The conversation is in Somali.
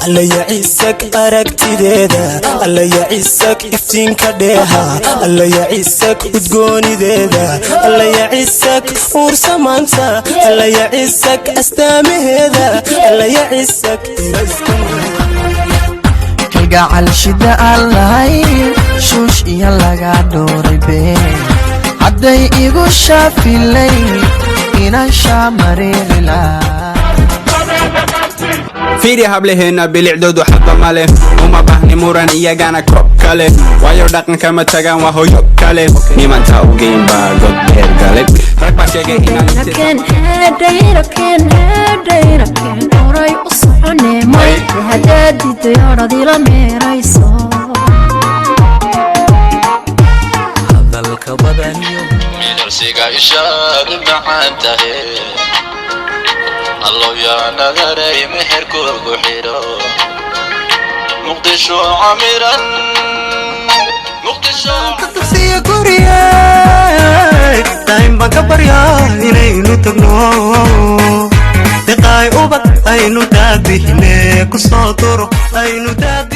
Alla yacisak aragtideeda, Alla yacisak iftiinka dheeha, Alla yacisak udgoonideeda, Alla yacisak uursamaanta, Alla yacisak astaamaheeda, Alla yacisak. Kalgacal shida aan lahayn, shuush iyo laga dhowray been, hadday igu shaafilay inaan shaamariiri lahaa. Fiiri hablaheenna, bilicdoodu xadba male. Uma baahni muran, iyagana koob kale, waayo dhaqanka ma tagaan, waa hoyo kale. Nimanta ugeyn baa god dheer galay. Rag baa sheegay inaan Dhayraken dhayraken, horay u socone. May haddaad diiday, odhad ila meerayso. Hadalka badaniyo Milicsiga ishaadu macaan tahe, Allow yaa nadaray meherkugu xidho. Muqdisho camiran, Muqdisho. Dugsiya guriye daa'im baan ka baryaa inaynu tagno, deqaay ubad aynu daadihine kusoo duro aynu daad.